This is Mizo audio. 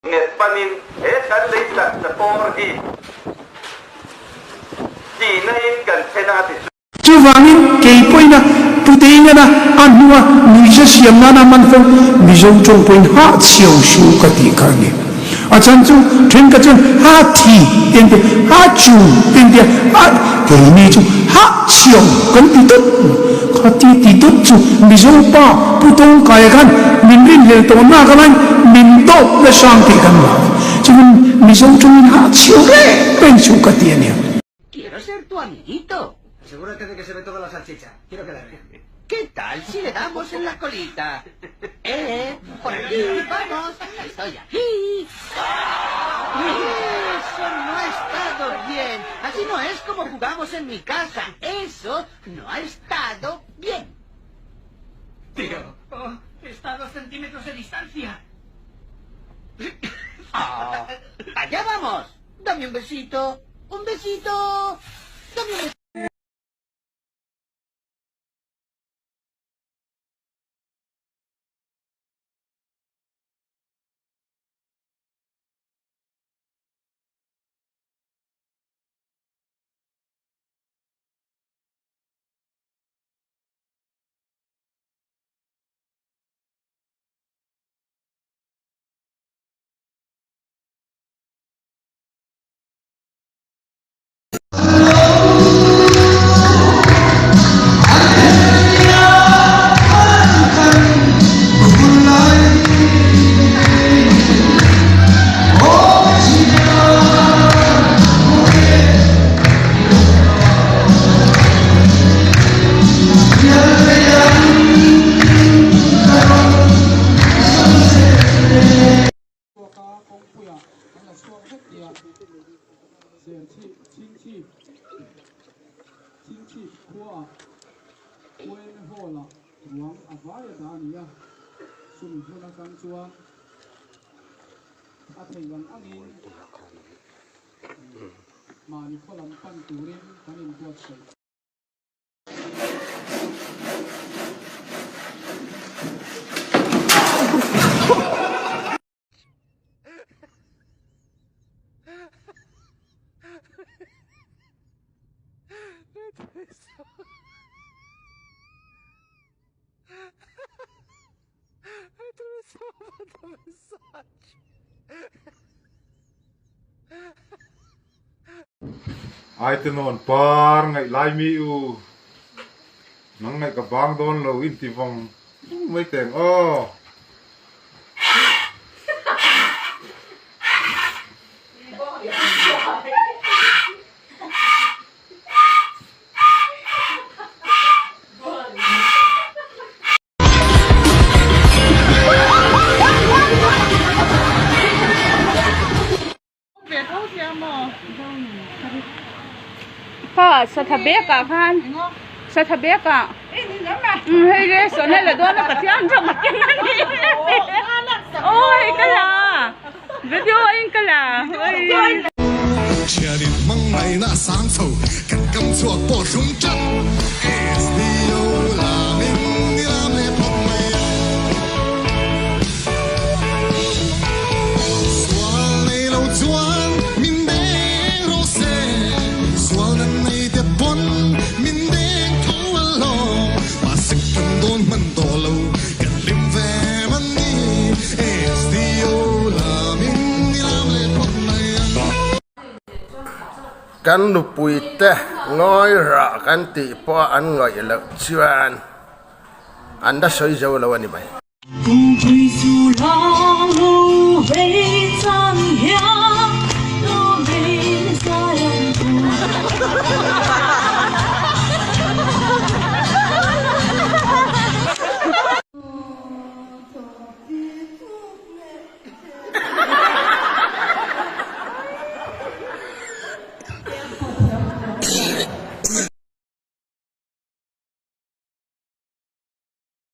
Nget panin he kan lei taksa pawr hi tihna in kan then a ti chu. Chuvangin kei pawhin a pute ingana a hnua nuihza siam nana man fo Mizo tawng pawhin hah chhiau su ka tih kha a ni. A chhan chu thenkhat chuan ha thi te an ti a, ha chu te an ti a, ha keini chu ha chhiau kan ti dawt mai. Kha ti ti dawt chu Mizo pa Pu Tawngkaia khan min rinhlel tawh nak alaiin min dawt nasa ang tih kan hlau. Chuan Mizo tawngin ha chhiau reng reng chu ka ti a nia. Quiero ser tu amiguito. Asegúrate de que se ve toda la salchicha. Quiero quedarme. ¿Qué tal si le damos en la colita? ¡Eh! ¡Por aquí! ¡Vamos! ¡Estoy aquí! ¡Eso no ha estado bien! Así no es como jugamos en mi casa. ¡Eso no ha estado bien! Tío, oh, está a dos centímetros de distancia. Oh, ¡Allá vamos! ¡Dame un besito! ¡Un besito! ¡Dame un besito! Chhuaka kawngpuiah an la chhuak vek nia Serchhip Chhingchhip Chhingchhip khuaah Uaime Hall-ah ruang a vai a dah a ni a, chumi hmun atang chuan a theih ang angin mahni khaw lam pan turin kan inbuatsaih. Ai te nawn par ngaih lai mi u nang ngaih ka bang dawn lo in ti vawng vawng mai teng aw. Kha satha bag ah khan satha bag ah umm hei le sawn hei la dawn a pathian ram a keng a ni aw hei ka la video a in ka la oi. Thianin hmangaihna a sang chho kan kam chhuak pawh thlung tlat SDO lamin i lam leh phawt mai ang. Sual nei lo chuan min deng rawh se, sual nan nei te pawn min deng tho alawm. Mahse kan dawn hman tawh lo, kan hlim ve man ni. SDO lamin i lam leh phawt mai ang. Kan nupui te ngawi rah kan tih pawh an ngaih loh chuan an la sawi zo lo a ni mai.